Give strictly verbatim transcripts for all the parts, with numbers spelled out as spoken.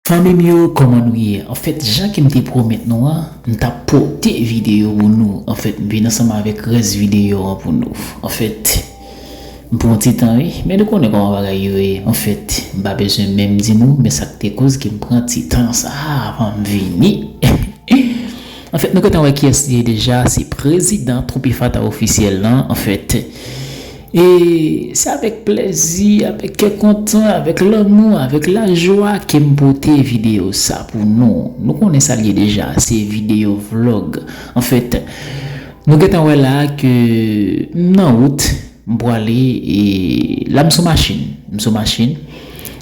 Fanmi m yo, kòman nou ye? Anfèt, jan ke m te pwomèt nou an, m t ap pote videyo pou nou. Anfèt, m vin ansanm avèk rès videyo an pou nou. Anfèt, m pran ti tan, wi, men nou konnen kòman bagay yo ye. Anfèt, m pa bezwen menm di nou, men sa k te koz ke m pran ti tan sa a avan m vini. Anfèt, nou gentan wè kiyès li ye deja, se prezidan Tropic Fata ofisyèl lan, anfèt. E se avèk plèzi, avèk kè kontan, avèk lanmou, avèk lajwa ke m pote videyo sa pou nou. Nou konnen sa l ye deja, se videyo vlog. Anfèt, nou gentan wè la ke m nan wout, m pwale, e la m sou machin, m sou machin.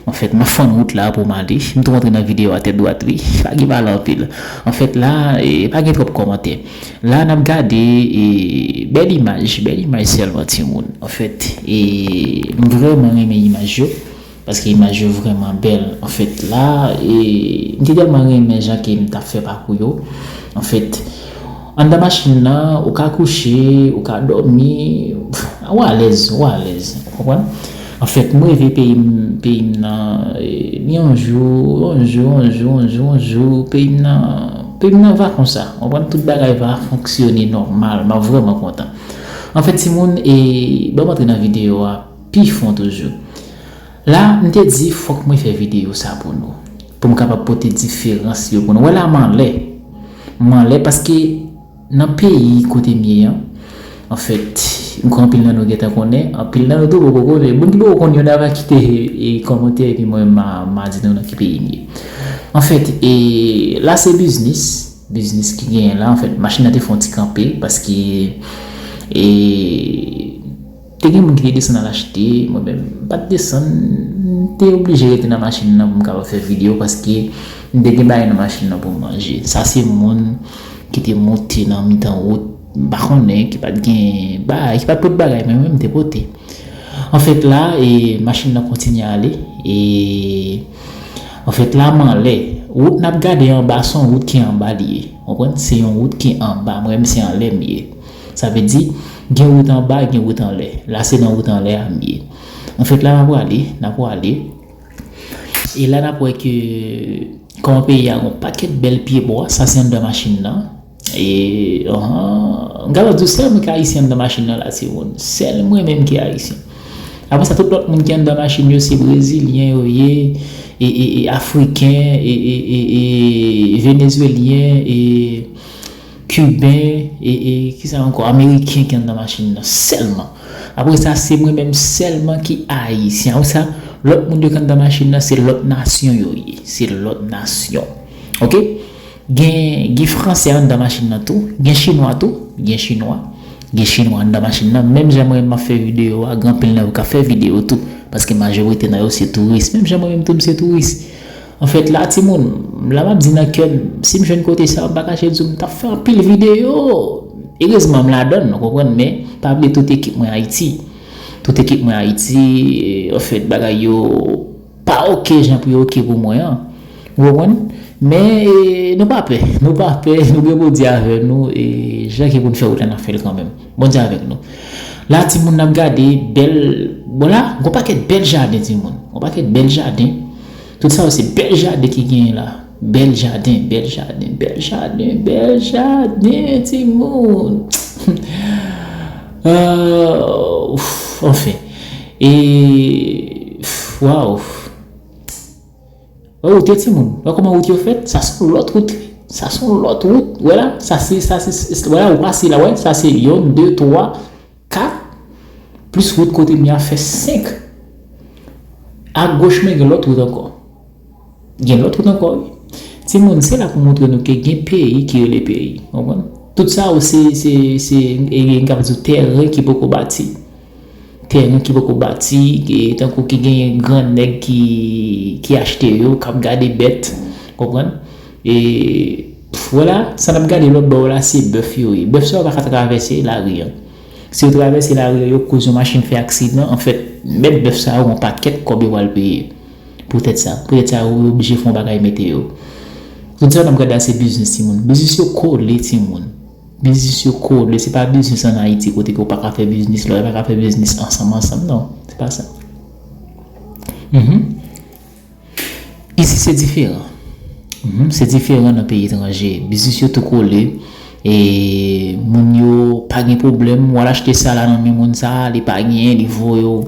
Anfèt, m ap fann wout la pou m ale. M tou antre nan videyo a tèt dwat, wi. Pa gen pale anpil. Anfèt, la, e, pa gen twòp kòmantè. La, n ap gade, e, bèl imaj, bèl imaj sèlman, timoun. Anfèt, e, m vrèman renmen imaj yo, paske imaj yo vrèman bèl. Anfèt, la, e, m te tèlman renmen jan ke m t ap fè pakou yo. Anfèt, anndan machin nan, ou ka kouche, ou ka dòmi, ou alèz, ou alèz, ou konprann? Anfèt, m reve peyi m, peyi m nan, e, yon jou, yon jou, yon jou, yon jou, yon jou, peyi m nan, peyi m nan va konsa, ou konprann? Tout bagay va fonksyone nòmal, m ap vrèman kontan. Anfèt, timoun, e, ban m antre nan videyo a pi fon toujou. La, m te di, fòk mwen fè videyo sa pou nou, pou m kapab pote diferans yo pou nou. Wè la, m anlè. M anlè paske nan peyi kote m ye an, anfèt, m kwè anpil nan nou gentan konnen, anpil nan nou tou poko konnen. Moun ki poko konn yo, n a va kite, e, kòmantè, epi mwen, m a, m a di nou nan ki peyi m ye. Anfèt, e, la se biznis, biznis ki genyen la. Anfèt, machin nan te fè yon ti kanpe, paske, e, te gen moun ki te desann al achte, mwen menm, m pa t desann, m te oblije rete nan machin nan pou m kapab fè videyo, paske m te gen bagay nan machin nan pou m manje. Sa se moun ki te moute nan mitan wout, m pa konnen, ki pa t gen bagay, ki pa t pot bagay, men mwen, m te pote. Anfèt, la, e, machin nan kontinye ale, e, anfèt, la, m anlè. Wout n ap gade anba, se yon wout ki anba li ye. Konprann? Se yon wout ki anba. Mwen menm, se anlè m ye. Sa vle di, gen wout anba, gen wout anlè. La, se nan wout anlè a m ye. Anfèt, la, n ap prale, n ap prale. E la, n ap wè ke kòman peyi a gen yon pakèt bèl pyebwa. Sa, se anndan machin nan. E, anhan, m kapab di w sèl mwen ki ayisyen anndan machin nan la, timoun. Sèl mwen menm ki ayisyen. Apre sa, tout lòt moun ki anndan machin yo, se brezilyen yo ye, e, e, e afriken, e, e, e, e venezwelyen, e kiben, e, e kisa ankò, ameriken ki anndan machin nan sèlman. Apre sa, se mwen menm sèlman ki ayisyen. Apre sa, lòt moun yo ki anndan machin nan, se lòt nasyon yo ye. Se lòt nasyon. Oke? Gen, gen fransè anndan machin nan tou, gen chinwa tou, gen chinwa. Gen chinwa anndan machin nan. Menm jan mwen menm m ap fè videyo a, gen anpil nan yo k ap fè videyo tou. Paske majorite nan yo se touris. Menm jan mwen menm tou m se touris. Anfèt, la, timoun, la m ap di nan kè m, si m jwenn kote sa, m pa kache di w, m t ap fè anpil videyo. Erezman, m ladann, ou konprann, men pa bliye tout ekip mwen Ayiti. Tout ekip mwen Ayiti, e, anfèt, bagay yo pa oke jan pou yo oke pou mwen an. Ou konprann? Men, e, nou pa pè. Nou pa pè. Nou gen Bondye avè nou. E, jan ke pou n fè wout la, n ap fè l kanmenm. Bondye avèk nou. La, timoun, n ap gade bèl, bon, la, gon pakèt bèl jaden, timoun. Gon pakèt bèl jaden. Tout sa yo se bèl jaden ki genyen la. Bèl jaden, bèl jaden, bèl jaden, bèl jaden, timoun. Euh, ouf, anfen. E, ouf, waw. Wè wout yo, timoun. Wè kòman wout yo fèt? Sa se yon lòt wout. Sa se yon lòt wout. Wè la, sa se, sa se, se, wè la, ou pase la, wè. Sa se yonn, de, twa, kat. Plis wout kote m ye a fè senk. Agoch mwen gen lòt wout ankò. Gen lòt wout ankò, wi. Timoun, se la pou montre nou ke gen peyi ki rele peyi. Konprann? Tout sa yo se, se, se, e, m kapab di w tèren ki poko bati. Tèren ki poko bati, e, tankou ki genyen grannèg ki, ki achte yo, k ap gade bèt, konprann? E, pff, vwala, sa n ap gade lòt bò la, se bèf yo ye. Bèf sa yo pa ka travèse lari an. Si yo travèse lari an, yo koz yon machin fè aksidan, anfèt, mèt bèf sa yo, yon pakèt kòb yo pral peye. Poutèt sa, poutèt sa, yo oblije fè yon bagay mete yo. Tout sa n ap gade a, se biznis, timoun. Biznis yo kole, timoun. Biznis yo kole, se pa biznis ann Ayiti kote ke w pa ka fè biznis la, w pa ka fè biznis ansanm, ansanm, non. Se pa sa. Mhm. Isi se diferan. Mhm, se diferan nan peyi etranje. Biznis yo tou kole. E moun yo pa gen pwoblèm. W al achte sa la nan men moun sa, li pa gen, li voye w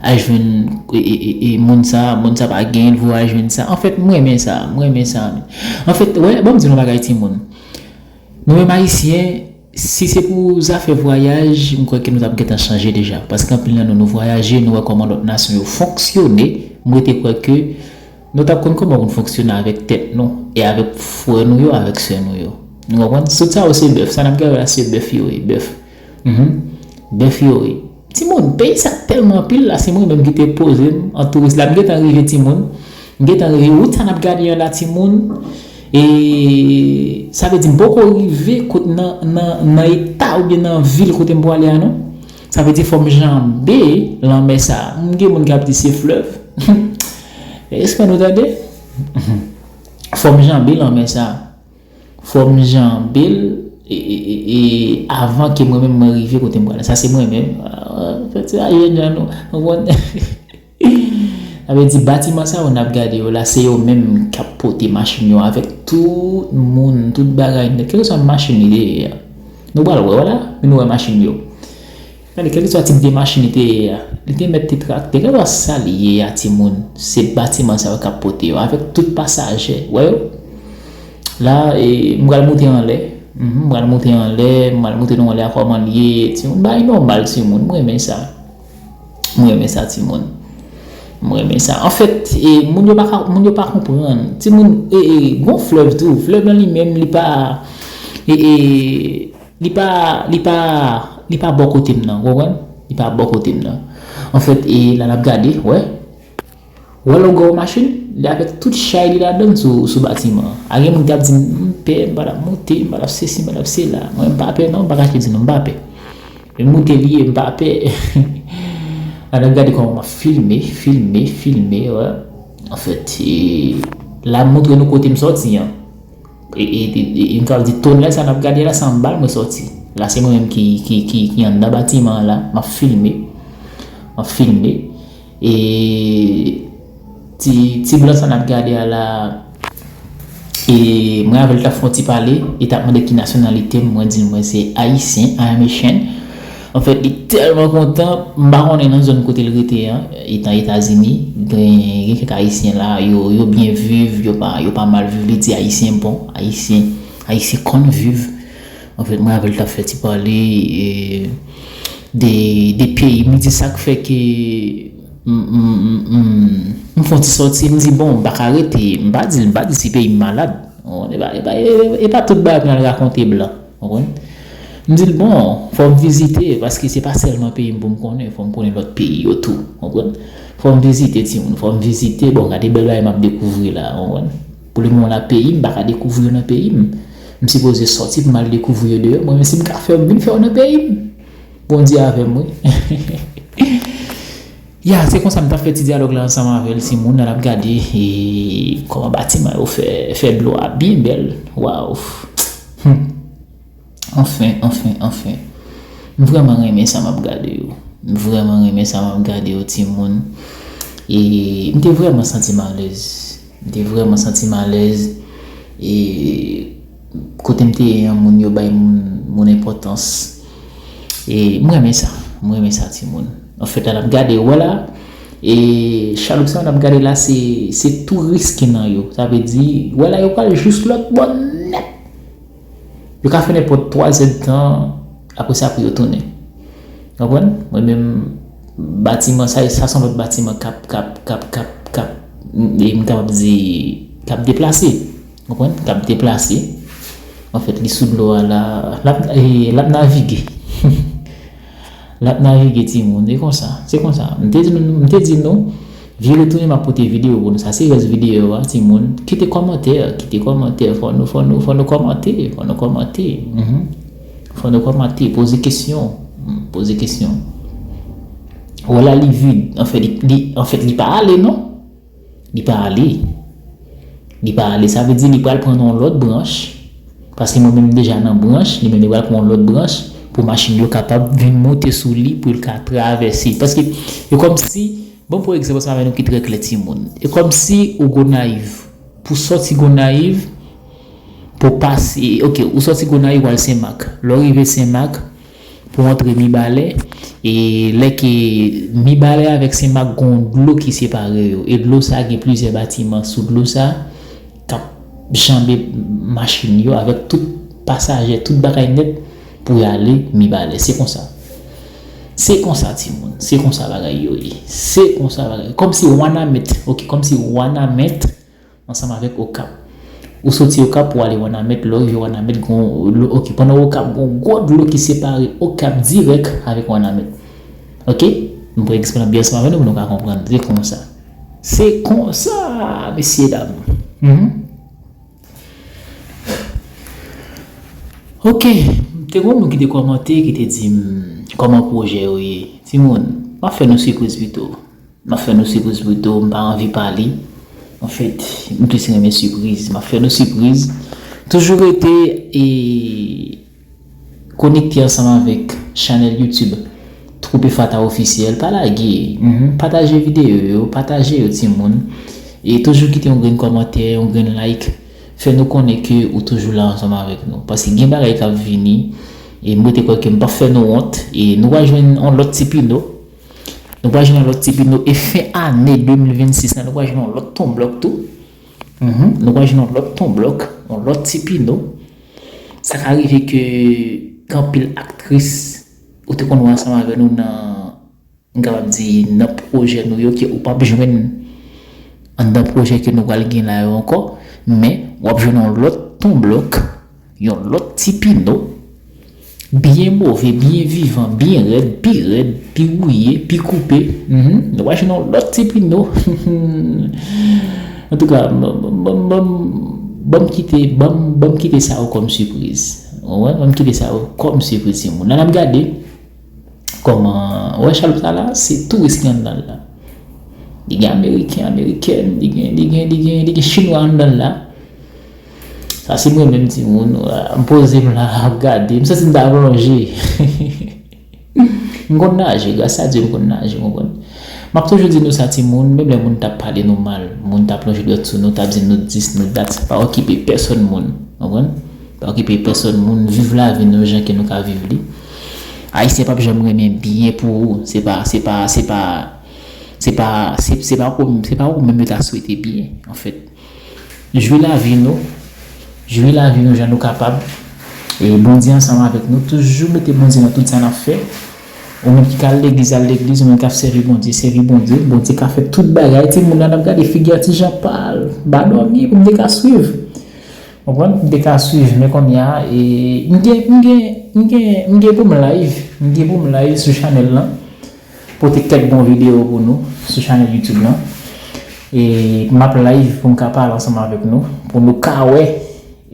al jwenn e, e, e, e moun sa, moun sa pa gen, li voye w al jwenn sa. Anfèt, mwen renmen sa, mwen renmen sa. Anfèt, wè, ban m di nou yon bagay, timoun. Nou menm Ayisyen, si se pou zafè vwayaj, m kwè ke nou t ap gentan chanje deja. Paske anpil nan nou, nou vwayaje, nou wè kòman lòt nasyon yo fonksyone. M rete kwè ke nou t ap konn kòman pou n fonksyone avèk tèt nou e avèk frè nou yo, avèk sè nou yo. Nou konprann? Tout sa yo se bèf. Sa n ap gade la, se bèf yo ye, bèf. Mhm. Bèf yo ye. Timoun, peyi sa tèlman anpil la, se mwen menm ki te poze m an touris la. M gentan rive, timoun. M gentan rive. Wout sa n ap gade an la, timoun. E sa vle di m poko rive kot nan, nan, nan eta oubyen nan vil kote m pwale a non. Sa vle di fò m janbe lanmè sa. M gen moun k ap di se flèv. Respè nou tande. Fò m janbe lanmè sa. Fò m janbe l e, e, e, e, avan ke mwen menm mwen rive kote m pwale. Sa se mwen menm. Ah, fè ti a jèn jan nou. Konprann? Sa vle di batiman sa yo n ap gade yo la, se yo menm k ap pote machin yo avèk tout moun, tout bagay nèt. Kèlkeswa machin li te ye a. Nou pral wè, wè la, men nou wè machin yo. Gade, kèlkeswa tip de machin li te ye a, li te mèt te traktè, kèlkeswa sa li ye a, timoun, se batiman sa yo k ap pote yo, avèk tout pasaje, wè yo? La, e, m pral moute anlè. Mhm, m pral moute anlè, m pral moute nou anlè a kòman l ye, timoun, bagay nòmal, timoun, mwen renmen sa. Mwen renmen sa, timoun. Mwen renmen sa. Anfèt, e, moun yo pa ka, moun yo pa konprann. Timoun, e, e, gon flèv tou. Flèv lan li menm, li pa, e, e, li pa, li pa, li pa bò kote m nan, ou konprann? Li pa bò kote m nan. Anfèt, e, la n ap gade, wè. Wè lè w gen yon machin, li avèk tout chay li ladan l sou, sou batiman an. A gen moun k ap di m, "M pè, m pa t ap moute, m pa t ap sesi, m pa t ap sela." Mwen, m pa pè non, m pa kache di nou, m pa pè. E moute li ye, m pa pè. Ann gade kòman m ap filme, filme, filme, wè. Anfèt, e, la m montre nou kote m sòti an. E, e, e, e, m ka di tonè sa n ap gade la, se anba l mwen sòti. La, se mwen menm ki, ki, ki, ki anndan batiman an la, m ap filme. M ap filme. E ti, ti blan sa n ap gade a la, e mwen avè l t ap fè yon ti pale, li t ap mande ki nasyonalite m, mwen di l mwen se Ayisyen, I am Haitian. Anfèt, li tèlman kontan, m pa konnen nan zòn kote l rete an, etan Etazini, gen, gen kèk Ayisyen la, yo, yo byen viv, yo pa, yo pa mal viv, li di Ayisyen bon, Ayisyen, Ayisyen konn viv. Anfèt, mwen avè l t ap fè ti pale, e, de, de peyi m, li di sa k fè ke m, m, m, m, m fè yon ti sòti, m di, bon, m pa ka rete, m pa di, m pa di si peyi m malad. Ou konprann? E pa, e pa, e, e pa tout bagay pou n al rakonte blan. Ou konprann? M di l, bon, fò m vizite, paske se pa sèlman peyi m pou m konnen, fò m konnen lòt peyi yo tou. Ou konprann? Fò m vizite, timoun, fò m vizite, bon, gade bèl bagay m ap dekouvri la, ou konprann? Pou le moman la, peyi m, m pa ka dekouvri yo nan peyi m. M sipoze sòti pou m al dekouvri yo deyò. Mwen menm, si m ka fè yo, m vin fè yo nan peyi m. Bondye avè m, wi. Ya, se konsa m t ap fè ti dyalòg la ansanm avè l, timoun, n ap gade, e, kòman batiman yo fè, fè dlo a byen bèl. Waw. Hmm. Anfen, anfen, anfen. M vrèman renmen sa m ap gade yo. M vrèman renmen sa m ap gade yo, timoun. E m te vrèman santi m alèz. M te vrèman santi m alèz. E kote m te ye an, moun yo bay moun, moun enpòtans. E m renmen sa. M renmen sa, timoun. Anfèt, la n ap gade, wè la, e chaloup sa n ap gade la, se, se tou riske nan yo. Sa vle di, wè la, yo pral jis lòt bò nèt. Yo ka fè nenpòt twa zèdtan, apre sa pou yo tounen. Konprann? Mwen menm, batiman sa, sa se yon lòt batiman k ap, k ap, k ap, k ap, k ap, e m kapab di, k ap deplase. Konprann? K ap deplase. Anfèt, li sou dlo a la, l ap, e, l ap navige. L ap navige, timoun. E konsa, se konsa. M te di nou, m te di nou, vire tounen, m ap pote videyo pou nou. Sa se rès videyo a, timoun. Kite kòmantè, kite kòmantè. Fò nou, fò nou, fò nou kòmante, fò nou kòmante. Mhm. Fò nou kòmante, poze kesyon. Hmm, poze kesyon. Wè la, li vid. Anfèt, li, li, anfèt, li pa ale, non. Li pa ale. Li pa ale. Sa vle di li pral pran yon lòt branch. Paske mwen menm deja nan branch, li menm li pral pran yon lòt branch pou machin yo kapab vin monte sou li pou l ka travèse. Paske e kòmsi, bon, pou egzanp, ansanm avè nou ki trè klè, timoun. E kòmsi ou Gonayiv, pou sòti Gonayiv, pou pase, ok, ou sòti Gonayiv, w al Senmak. Lè w rive Senmak, pou w antre Mibalè, e lè ke Mibalè avèk Senmak gon dlo ki separe yo, e dlo sa gen plizyè batiman sou dlo sa k ap janbe machin yo avèk tout pasaje, tout bagay nèt pou y ale Mibalè. Se konsa. Se konsa, timoun. Se konsa bagay yo ye. Se konsa bagay. Kòmsi Wanament, ok, kòmsi Wanament ansanm avèk Okap. Ou soti Okap pou ale Wanament, lè w rive Wanament, gon, lo- ok, pandan Okap, gon gwo dlo ki separe Okap dirèk avèk Wanament. Ok? M pral eksplike byen ansanm avè nou pou nou ka konprann. Se konsa. Se konsa, mesye dam. Mhm. Ok, te gon moun ki te kòmante, ki te di m kòman pwojè yo ye. Timoun, m ap fè nou sipriz pito. M ap fè nou sipriz pito, m pa anvi pale. Anfèt, m plis renmen sipriz. M ap fè nou sipriz. Toujou rete e konekte ansanm avèk chanèl YouTube Troupe Fata Ofisyèl. Pa lage. Mhm. Pataje videyo yo, pataje yo, timoun. E toujou kite yon grenn kòmantè, yon grenn like. Fè nou konnen ke ou toujou la ansanm avèk nou. Paske gen bagay k ap vini. E m rete kwè ke m p ap fè nou wont. E nou va jwenn yon lòt ti pino. Nou pral jwenn yon lòt ti pino e fen ane de mil vennsis la, nou pral jwenn yon lòt ton blòk tou. Mhm. Nou pral jwenn yon lòt ton blòk, yon lòt ti pino. Sa ka rive ke gen anpil aktris ou te konn wè ansanm avè nou nan, m kapab di, nan pwojè nou yo, ke ou p ap jwenn anndan pwojè ke nou pral gen la yo ankò, men w ap jwenn yon lòt ton blòk, yon lòt ti pino, byen move, byen vivan, byen rèd, pi rèd, pi wouye, pi koupe. Mhm. Nou va jwenn yon lòt ti pino. Antouka, ban m kite, ban m kite sa yo kòm sipriz. Ou konprann? Ban m kite sa yo kòm sipriz, timoun. Ann ap gade kòman, ou wè chaloup sa la, se touris ki anndan l la. Li gen ameriken, amerikèn, li gen, li gen, li gen, li gen chinwa anndan l la. Sa se mwen menm, timoun, m poze m la, ap gade. M santi m ta plonje. M konn naje, gras a Dye, m konn naje, w konprann? M ap toujou di nou sa, timoun, menm lè moun t ap pale nou mal, moun t ap lonje dwèt sou nou, t ap di nou dis, nou dat, pa okipe pèsonn moun, w konprann? Pa okipe pèsonn moun, viv lavi nou jan ke nou ka viv li. Ayisyen p ap janm renmen byen pou ou, se pa, se pa, se pa, se pa, se, se pa ou, se pa ou menm yo ta swete byen, anfèt. Jwi lavi nou. Jwi lavi nou jan nou kapab. E Bondye ansanm avèk nou. Toujou mete Bondye nan tout sa n ap fè. Ou menm ki ka al legliz, al legliz. Ou menm k ap sèvi Bondye, sèvi Bondye. Bondye ka fè tout bagay. Timoun nan ap gade figi a ti Jan Pal. Ba dòmi pou m te ka swiv. Ou konprann? Pou m te ka swiv. Men kounye a, e, m gen, m gen, m gen, m gen pou m live. M gen pou m live sou chanèl lan. Pote kèk bon videyo pou nou sou chanèl YouTube lan. E m ap live pou m ka pale ansanm avèk nou, pou nou ka wè.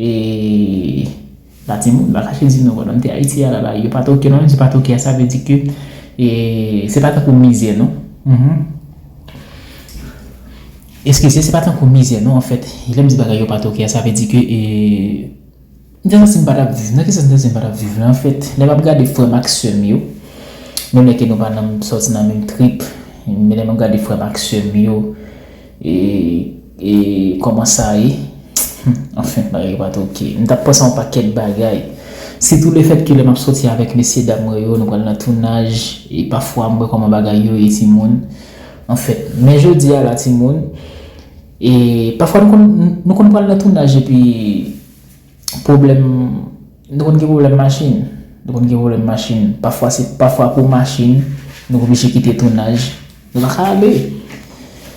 E pa timoun, m pa kache di nou, pandan m te Ayiti a la, la, yo pa toke non, menm si pa toke a, sa vle di ke, e, se pa tankou mizè non. Mhm. Eskize, se pa tankou mizè non, anfèt. Lè m di bagay yo pa toke a, sa vle di ke, e, m te santi m pa t ap viv. Nan ki sans m te santi m pa t ap viv la? Anfèt, lè m ap gade frè m ak sè m yo, menm lè ke nou pa nan, sòti nan menm trip, men lè m ap gade frè m ak sè m yo, e, e kòman sa ye? Anfen, bagay yo pa t oke. M t ap panse yon pakèt bagay. Sitou lefèt ke lè m ap sòti avèk mesye dam mwen yo, nou pral nan tounaj, e pafwa m wè kòman bagay yo ye, timoun. Anfèt, men jodi a la, timoun, e pafwa nou konn, nou konn pral nan tounaj epi pwoblèm, nou konn gen pwoblèm machin. Nou konn gen pwoblèm machin. Pafwa se, pafwa pou machin, nou oblije kite tounaj. Nou pa ka ale.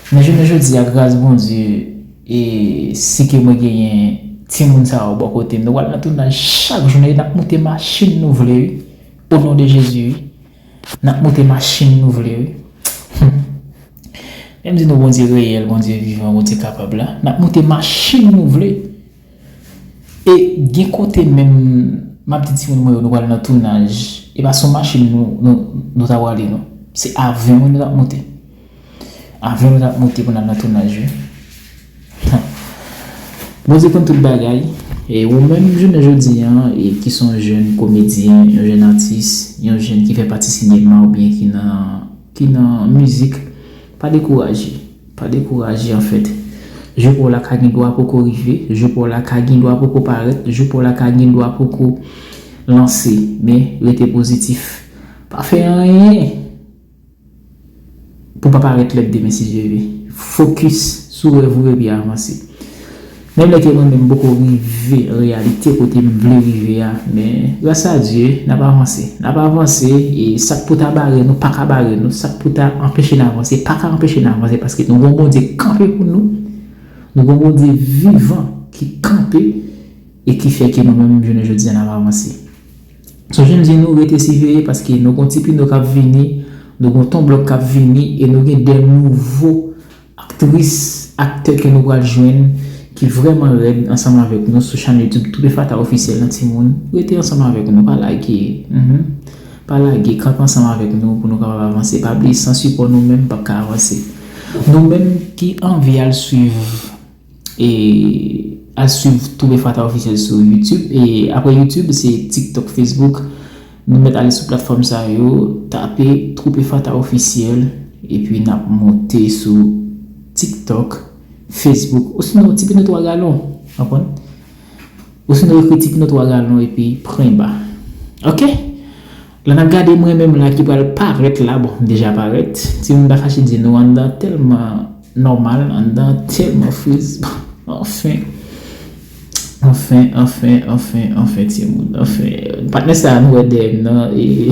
Men jounen jodi a, gras Bondye, e si ke mwen genyen timoun sa yo bò kote m, nou pral nan tounaj chak jounen, n ap moute machin nou vle, wi. O non de Jezi, wi. N ap moute machin nou vle, wi. Lè m di nou Bondye reyèl, Bondye vivan, Bondye kapab la, n ap moute machin nou vle. E gen kote menm, m ap di timoun mwen yo, nou pral nan tounaj. E pa sou machin nou, nou, nou ta prale, non. Se avyon nou t ap moute. Avyon nou t ap moute pou n al nan tounaj, wi. Bondye konn tout bagay. E ou menm, jounen jodi a, e ki se yon jèn komedyen, yon jèn atis, yon jèn ki fè pati sinema oubyen ki nan, ki nan mizik, pa dekouraje. Pa dekouraje, anfèt. Jou pa w la ka gen dwa poko rive, jou pa w la ka gen dwa poko parèt, jou pa w la ka gen dwa poko lanse, men rete pozitif. Pa fè anyen pou pa parèt lèd demen si Dye vle. Fokis sou rèv ou epi avanse. Menm lè ke mwen menm m poko rive an reyalite kote m vle rive a, men gras a Dye, n ap avanse. N ap avanse, e sa k pou ta bare nou, pa ka bare nou. Sa k pou ta anpeche n avanse, pa ka anpeche n avanse, paske nou gen yon Bondye k kanpe pou nou. Nou gen yon Bondye vivan ki kanpe e ki fè ke nou menm, jounen jodi a, n ap avanse. Sonje m di nou, rete siveye, paske nou gen yon ti Pino k ap vini, nou gen yon Ton Blòk k ap vini, e nou gen de nouvo aktris, aktè ke nou pral jwenn ki vrèman rèd ansanm avèk nou sou chanèl YouTube Toupé Fata Ofisyèl lan, timoun. Rete ansanm avèk nou, pa lage. Mhm. Pa lage, kanpe ansanm avèk nou pou nou kapab avanse. Pa bliye, san sipò nou menm, p ap ka avanse. Nou menm ki anvi al swiv, e al swiv Toupé Fata Ofisyèl sou YouTube. E apre YouTube, se TikTok, Facebook. Nou mèt ale sou platfòm sa yo, tape Toupé Fata Ofisyèl, epi n ap monte sou TikTok, Facebook, osinon Ti Pino twa galon, konprann? Osinon ekri Ti Pino twa galon epi pwen ba. Oke? Lè n ap gade mwen menm la ki pral parèt la, bon, m deja parèt. Timoun pa fache di nou anndan tèlman nòmal, anndan tèlman friz. Anfen. Anfen, anfen, anfen, anfen, timoun. Anfen. Patnè sa a nou wè dèyè m nan, e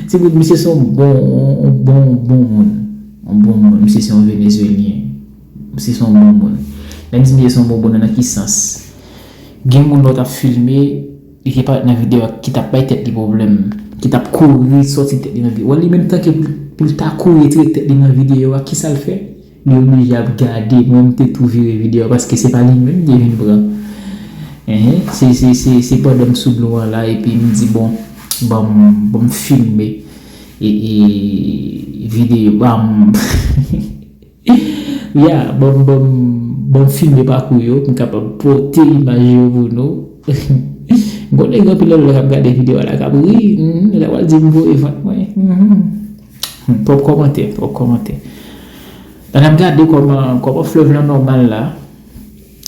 timoun, misye se yon bon, yon bon, bon moun. Yon bon moun. Misye se yon Venezuelyen. Misye se yon bon moun. Lè m di misye se yon bon moun, nan ki sans? Gen moun lè w t ap filme, li te parèt nan videyo a, ki t ap bay tèt li pwoblèm, ki t ap kouri sòti tèt li nan videyo a. Li menm tanke pou, pou l ta kouri retire tèt li nan videyo a, kisa l fè? Li oblije ap gade, mwen m te tou vire videyo a, paske se pa li menm ki vin pran. Enhen, se, se, se, se pandan m sou dlo a la, epi m di, bon, ban m, ban m filme, e, e, videyo, ban m, ya, ban m, ban m, ban m filme pakou yo, pou m kapab pote imaj yo pou nou. M konnen gen anpil lòt lè k ap gade videyo a la, k ap ri, mhm, yo ta pral di m voye vant mwen. Mhm. Hmm, twòp kòmantè, twòp kòmantè. Lè n ap gade kòman, kòman flèv lan nòmal la,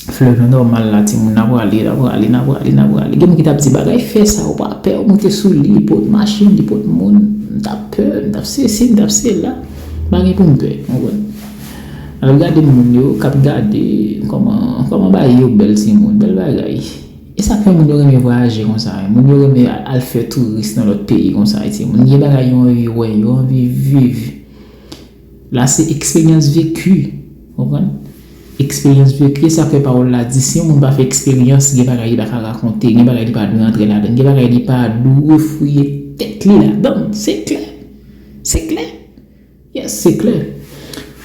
flèv lan nòmal la, timoun, n ap rale, n ap rale, n ap rale, n ap rale. Gen moun ki t ap di, "Bagay fè sa, ou pa pè, ou moute sou li, li pot machin, li pot moun." M t ap pè, m t ap sesi, m t ap sela. Pa gen pou m pè, w konprann? N ap gade moun yo, k ap gade kòman, kòman bagay yo bèl, timoun, bèl bagay. E sa k fè moun yo renmen vwayaje konsa, wi. Moun yo renmen al, al fè touris nan lòt peyi konsa, wi, timoun. Gen bagay yo anvi wè, yo anvi viv. La, se eksperyans veki, w konprann? Eksperyans veki, e sa k fè pawòl la di, si yon moun pa fè eksperyans, gen bagay li pa ka rakonte, gen bagay li pa dwe antre ladan, gen bagay li pa dwe fouye tèt li ladan. Se klè. Se klè. Yes, se klè.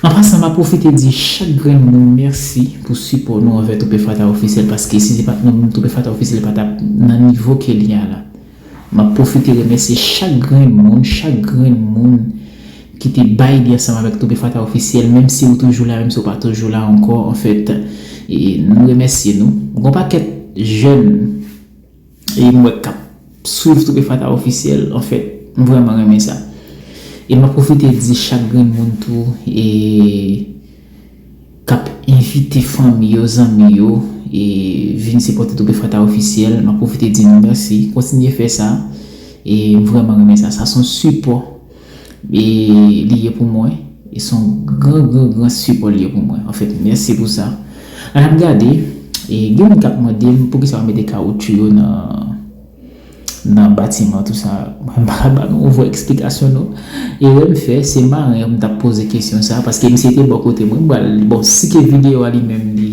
An pasan, m ap pwofite di chak grenn moun mèsi pou sipò nou anvè Toupé Fata Ofisyèl, paske si se pa t nou menm, Toupé Fata Ofisyèl pa t ap nan nivo ke li ye a la. M ap pwofite remèsye chak grenn moun, chak grenn moun ki te bay li ansanm avèk Toupé Fata Ofisyèl, menm si ou toujou la, menm si ou pa toujou la ankò, anfèt, e nou remèsye nou. Gon pakèt jèn e m wè k ap swiv Toupé Fata Ofisyèl, anfèt, m vrèman renmen sa. E m ap pwofite di chak grenn moun tou, e k ap envite fanmi yo, zanmi yo, e vin sipòte Toupé Fata Ofisyèl, m ap pwofite di nou mèsi. Kontinye fè sa, e m vrèman renmen sa. Sa se yon sipò e li ye pou mwen, e se yon gran, gran, gran sipò li ye pou mwen. Anfèt, mèsi pou sa. An ap gade, e gen moun k ap mande m poukisa yo mete kawotchou yo nan, nan batiman, tou sa. Mwen pa ka ba nou yon vrè eksplikasyon, non. Erè m fè, se maren an m t ap poze kesyon sa, paske misye te bò kote mwen, m pral, bon, si ke videyo a li menm, li,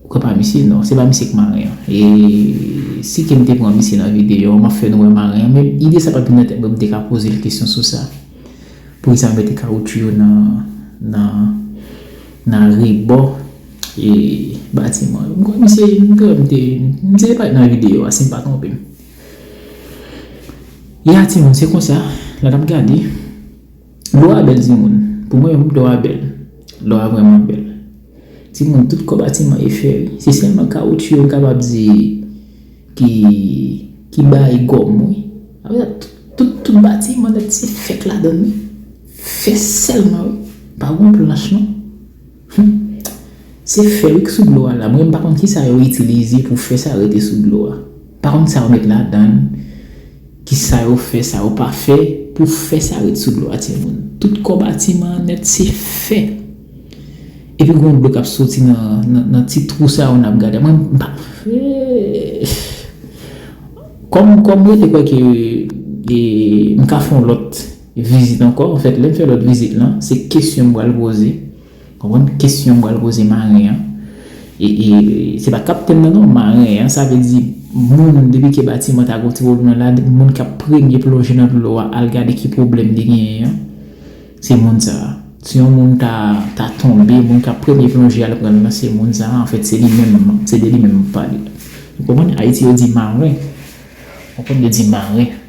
ou kwè pa misye? Non, se pa misye k maren an. E si ke m te pran misye nan videyo an, m ap fè nou wè maren an. Men ide sa pa t vin nan tèt mwen, m te ka poze l kesyon sou sa. Poukisa yo mete kawotchou yo nan, nan, nan rebò, e, batiman yo? M kwè misye, m kwè m te, misye te parèt nan videyo a, si m pa twonpe m. Ya, timoun, se konsa, lè n ap gade. Dlo a bèl, timoun. Pou mwen menm, dlo a bèl. Dlo a vrèman bèl. Timoun, tout kò batiman e fè, wi. Se sèlman kawotchou yo m kapab di ki, ki bay gòm, wi. Apre sa, tout, tout, tout batiman nèt se fèk ladann, wi. Fè sèlman, wi. Pa gon planch, non. Se fè wi k sou dlo a la. Mwen, m pa konn kisa yo itilize pou fè sa rete sou dlo a. Pa konn sa yo met ladan l, kisa yo fè, sa yo pa fè pou fè sa ret sou dlo a, timoun. Tout kò batiman an nèt se fè. Epi gon dlo k ap soti nan, nan, nan ti twou sa yo n ap gade. Mwen, m pa. Kòm, kòm mwen te kwè ke e, m ka fè yon lòt vizit ankò. Anfèt, lè m fè lòt vizit lan, se kesyon m pral poze. Konprann? Kesyon m pral poze maren an. E, e, se pa kaptèn nan non, maren an. Sa vle di, moun, depi ke batiman ta gon ti pwoblèm la, moun k ap premye plonje nan dlo a, al gade ki pwoblèm li genyen an. Se moun sa a. Si yon moun ta, ta tonbe, moun k ap premye plonje al pran l lan, se moun sa a. Anfèt, se li menm, se de li menm m ap pale. Ou konprann? Ayiti yo di maren. Ou konprann, yo di maren.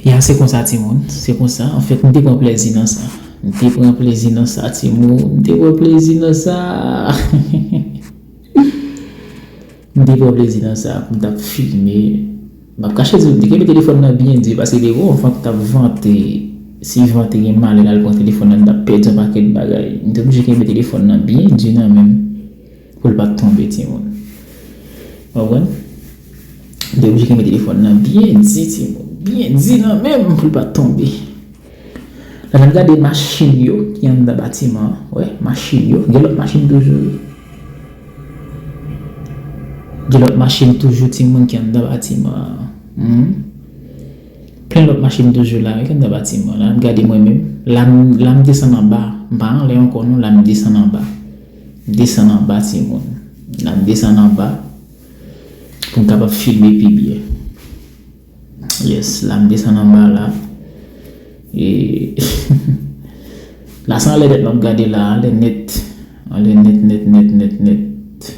Ya, se konsa, timoun. Se konsa. Anfèt, m te pran plezi nan sa. M te pran plezi nan sa, timoun. M te pran plezi nan sa. M te pran plezi nan sa pou m t ap filme. M ap kache di w, m te kenbe telefòn nan byen di paske te gon yon fanm k t ap vante. Si vante gen malè l al pran telefòn nan, m t ap pèdi yon pakèt bagay. M te oblije kenbe telefòn nan byen di nan men m pou l pa t tonbe, timoun. Ou konprann? M te oblije kenbe telefòn nan byen di, timoun. Byen di nan men m pou l pa t tonbe. La n ap gade machin yo ki anndan batiman an. Wè, machin yo. Gen lòt machin toujou, wi. Gen lòt machin toujou, timoun, ki anndan batiman an. Hmm. Plen lòt machin toujou la, wi, ki anndan batiman an. La n ap gade mwen menm. La m, la m desann anba. M pa anlè ankò, non. La m desann anba. M desann anba, timoun. La m desann anba. Pou m kapab filme pi byen. Yes, la m desann anba la. E la se anlè nèt m ap gade la, anlè nèt. Anlè nèt, nèt, nèt, nèt, nèt.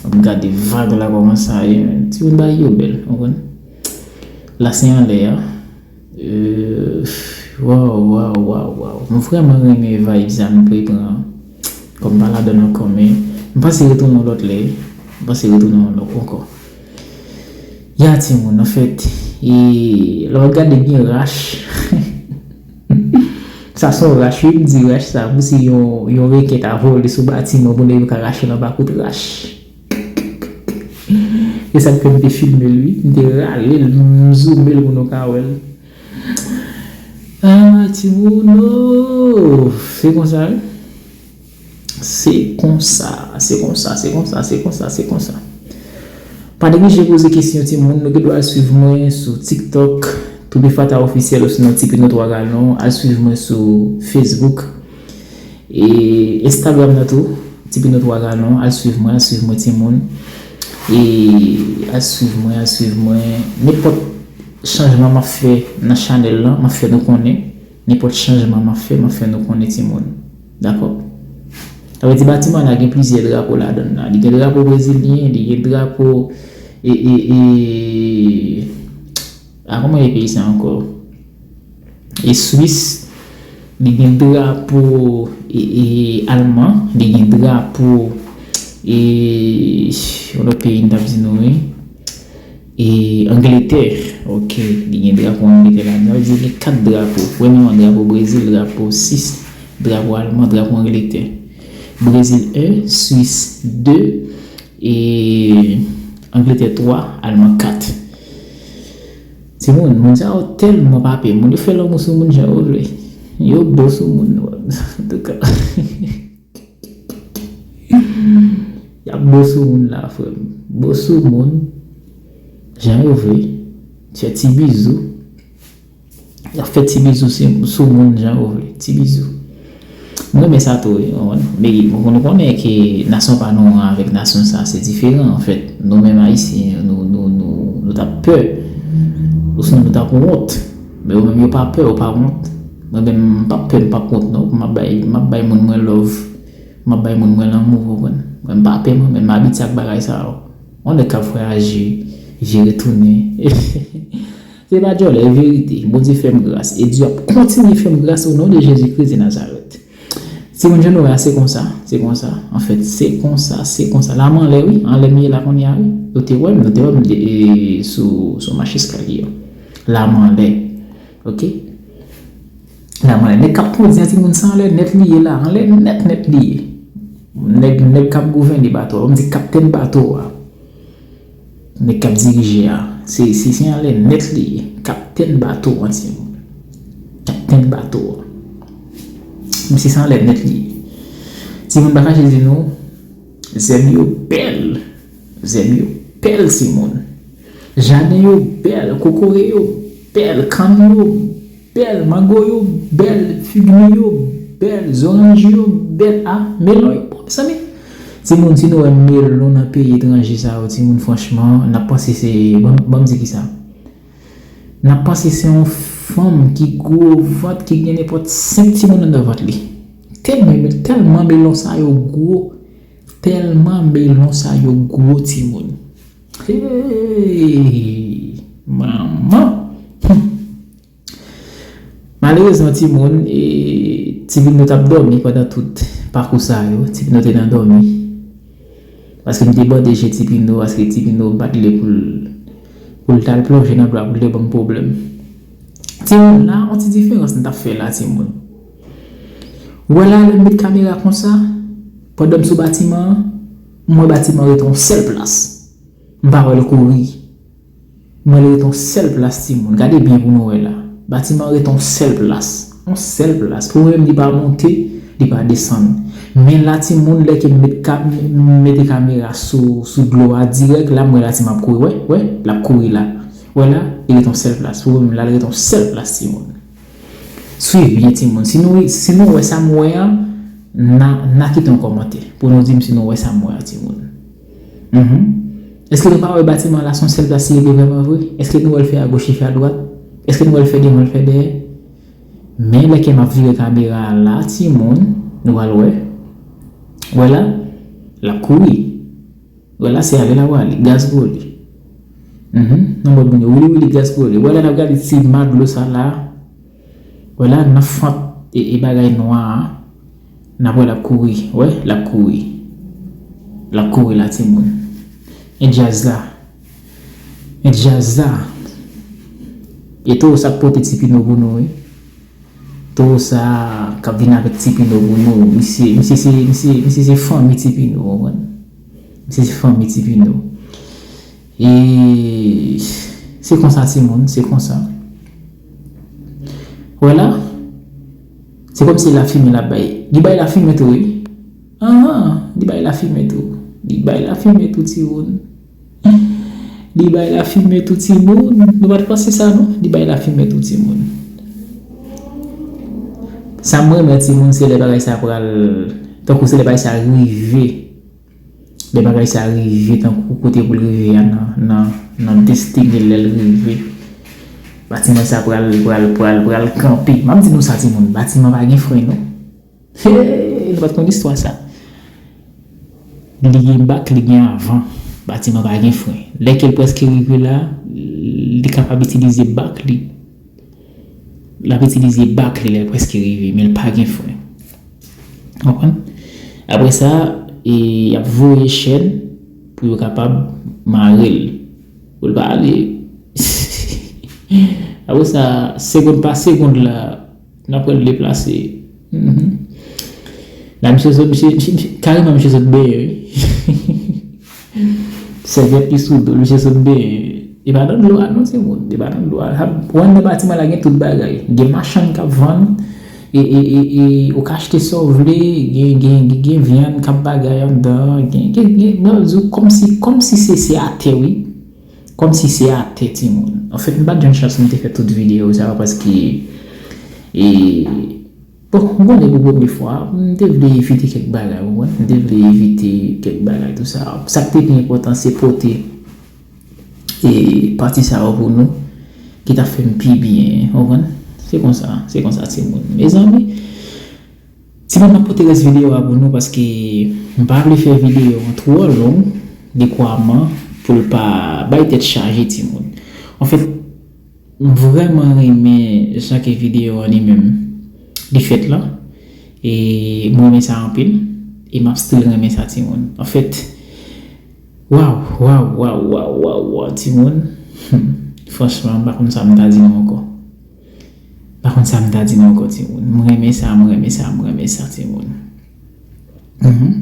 M ap gade vag la kòman sa ye, men. Timoun, bagay yo bèl, ou konprann? La se anlè a. Euh, waw, waw, waw, waw. M vrèman renmen vibe sa nou pre pran an. Kòm m pa ladan l ankò, men m panse retounen yon lòt lè. M panse retounen yon lòt ankò. Ya, timoun, anfèt, e, lè w ap gade gen rach. Sa se yon rach, wi, m di rach sa, pou si yon, yon reken ta vole sou batiman, pou nèg yo ka rache l anba kout rach. E sa k fè m te filme l, wi. M te rale l, m zoome l pou nou ka wè l. Ah, timoun, oh, se konsa, wi. Se konsa, se konsa, se konsa, se konsa, se konsa. Pa neglije poze kesyon, timoun. Nou gen dwa al swiv mwen sou TikTok, Toubifata Ofisyèl, osinon Tipino twa Galon. Al swiv mwen sou Facebook. E Instagram nan tou, Tipino twa Galon. Al swiv mwen, al swiv mwen, timoun. E al swiv mwen, al swiv mwen. Nenpòt chanjman m ap fè nan chanèl lan, m ap fè nou konnen. Nenpòt chanjman m ap fè, m ap fè nou konnen, timoun. Dakò? Sa vle di batiman la gen plizyè drapo ladan l la. Li gen drapo brezilyen, li gen drapo, e, e, e, a, kòman e peyi sa ankò? E Swis, li gen drapo, e, e, alman, li gen drapo, e, yon lòt peyi m t ap di nou, wi. E Angletè, ok, li gen drapo Angletè ladan. Sa vle di gen kat drapo. Premyèman, drapo Brezil, drapo Swis, drapo alman, drapo Angletè. Brezil en, Swis de, e Angletè twa, alman kat. Timoun, moun sa yo tèlman pa pè moun. Yo fè lanmou sou moun jan yo vle. Yo bon sou moun. Antouka. Y ap bon sou moun la, frè m. Bon sou moun jan yo vle. Fè ti bizou. Y ap fè ti bizou se, sou moun jan yo vle. Ti bizou. M renmen sa tou, wi. Ou konprann? Men nou konnen ke nasyon pa nou an avèk nasyon sa, se diferan, anfèt. Nou menm Ayisyen, nou, nou, nou, nou t ap pè. Osinon nou t ap wont. Men yo menm yo pa pè, yo pa wont. Mwen menm, m p ap pè, m p ap wont, non. M ap bay, m ap bay moun mwen love. M ap bay moun mwen lanmou, ou konprann? Mwen, m pa pè mwen, men m abitye ak bagay sa yo. On nèg k ap vwayaje, vye retounen. Se pa djòlè, e verite. Bondye fè m gras. E Dye ap kontinye fè m gras o non de Jezi Kris de Nazarèt. Timoun, jan nou wè a, se konsa, se konsa. Anfèt, se konsa, se konsa. La m anlè, wi. Anlè m ye la kounye a, wi. Nou te wè m, nou te wè m de, e, sou, sou mach eskalye a. La m anlè. Ok? Finalman, nèg k ap kondi a, timoun, se anlè nèt li ye la, anlè nèt, nèt li ye. Nèg, nèg k ap gouvène bato a, ban m di kaptèn bato a. Nèg k ap dirije a, se, se, se anlè nèt li ye. Kaptèn bato a, timoun. Kaptèn bato a. Misye se anlè nèt li ye. Timoun, pa kache di nou, zèb yo bèl. Zèb yo bèl, timoun. Jaden yo bèl, kokoye yo bèl, kann yo bèl, mango yo bèl, fig mi yo bèl, zoranj yo bèl, a, melon yo bon, mezanmi. Timoun, si nou wè melon nan peyi etranje sa yo, timoun, franchman, n ap panse se, ban, ban m di kisa. N ap panse se yon fanm ki gwo vant, ki gen nenpòt senk timoun anndan vant li. Tèlman, tèlman melon sa yo gwo, tèlman melon sa yo gwo, timoun. Hey, manman. Hmm. Malerezman, timoun, e, Ti Pino t ap dòmi pandan tout pakou sa yo. Ti Pino te nan dòmi. Paske m te bande je Ti Pino, paske Ti Pino pa t vle pou l, pou l t al plonje nan dlo a, pou l te ban m pwoblèm. Timoun, la, yon ti diferans m t ap fè la, timoun. Ou wè la, lè m met kamera konsa, pandan m sou batiman an, m wè batiman an rete yon sèl plas. M pa wè l kouri. M wè l rete yon sèl plas, timoun. Gade byen pou nou wè la. Batiman an rete yon sèl plas. Yon sèl plas. Pou mwen menm, li pa monte, li pa desann. Men la, timoun, lè ke m met ka-, m mete kamera sou, sou dlo a dirèk, la, m wè batiman ap kouri. Wè, wè, l ap kouri la. Wè la, li rete yon sèl plas. Pou mwen menm, la, l rete yon sèl plas, timoun. Swiv byen, timoun. Si nou, si nou wè sa m wè a, n a, n a kite yon kòmantè pou nou di m si nou wè sa m wè a, timoun. Mhm. Èske nou pa wè batiman la se yon sèl plas li rete vrèman vre? Èske nou wè l fè agoch, li fè adwat? Èske nou wè l fè devan, l fè dèyè? Men lè ke m ap vire kamera a la, timoun, nou pral wè. Wè la, l ap kouri. Wè la, se ale l ap ale, gaz pou li. Mhm. Nan mòd moun yo, wili wili, gaz pou li. Wè la, n ap gade ti ma dlo sa la. Wè la, nan fant e, e bagay nwa a. N ap wè l ap kouri. Wè, l ap kouri. L ap kouri la, timoun. E djaz la. E djaz la. E towo sa k pote Ti Pino pou nou, wi. Towo sa k ap vin avèk Ti Pino pou nou. Misye, misye se, misye, misye se fanmi Ti Pino, ou konprann? Misye se fanmi Ti Pino. E se konsa, timoun, se konsa. Wè la, se kòmsi lafimen l ap bay. Li bay lafimen tou, wi. Ahan, li bay lafimen tou. Li bay lafimen tou, timoun. Li bay lafimen tou, timoun. Nou pa t panse sa, non? Li bay lafimen tou, timoun. Sa m renmen, timoun, se lè bagay sa pral, tankou se lè bagay sa rive. Lè bagay sa rive tankou kote pou l rive a nan, nan, nan destine l, lè l rive. Batiman sa pral, pral, pral, pral kanpe. M ap di nou sa, timoun, batiman pa gen fren, non. Hey, nou pa t konn istwa sa. Li gen bak, li gen avan. Batiman pa gen fren. Lè ke l prèske rive la, li kapab itilize bak li. L ap itilize bak li lè l prèske rive, men l pa gen fren. Konprann? Apre sa, e, y ap voye chèn pou yo kapab mare l. Pou l pa ale. Apre sa, segonn pa segonn la, n ap wè l deplase. Mhm. La, misye sot, misye, misye, misye, kareman, misye sot benyen, wi. Sèvyèt li sou do l, misye sot benyen. E pa nan dlo a, non, timoun. E pa nan dlo a. Sa, ou wè anndan batiman la gen tout bagay. Gen machann k ap vann. E, e, e, e, ou ka achte sa w vle. Gen, gen, gen, gen vyann k ap bagay anndan. Gen, gen, gen, mwen di w, kòmsi, kòmsi se, se atè, wi. Kòmsi se atè, timoun. Anfèt, m pa t jwenn chans pou m te fè tout videyo sa yo paske, e, bon, m konnen pou premye fwa, m te vle evite kèk bagay, ou konprann? M te vle evite kèk bagay, tou sa. Sa k te pi enpòtan, se pote, e, pati sa yo pou nou, ki t ap fè m pi byen, ou konprann? Se konsa, se konsa, timoun. Mezanmi, timoun, m ap pote rès videyo a pou nou paske m pa vle fè videyo an twò long, dekwaman, pou l pa bay tèt chaje, timoun. Anfèt, m vrèman renmen jan ke videyo an li menm li fèt la. E m renmen sa anpil. E m ap still renmen sa, timoun. Anfèt, waw, waw, waw, timoun. Hmm. Franchman, m pa konn sa m ta di nou ankò. Pa konn sa m ta di nou ankò, timoun. M renmen sa, m renmen sa, m renmen sa, timoun. Mhm.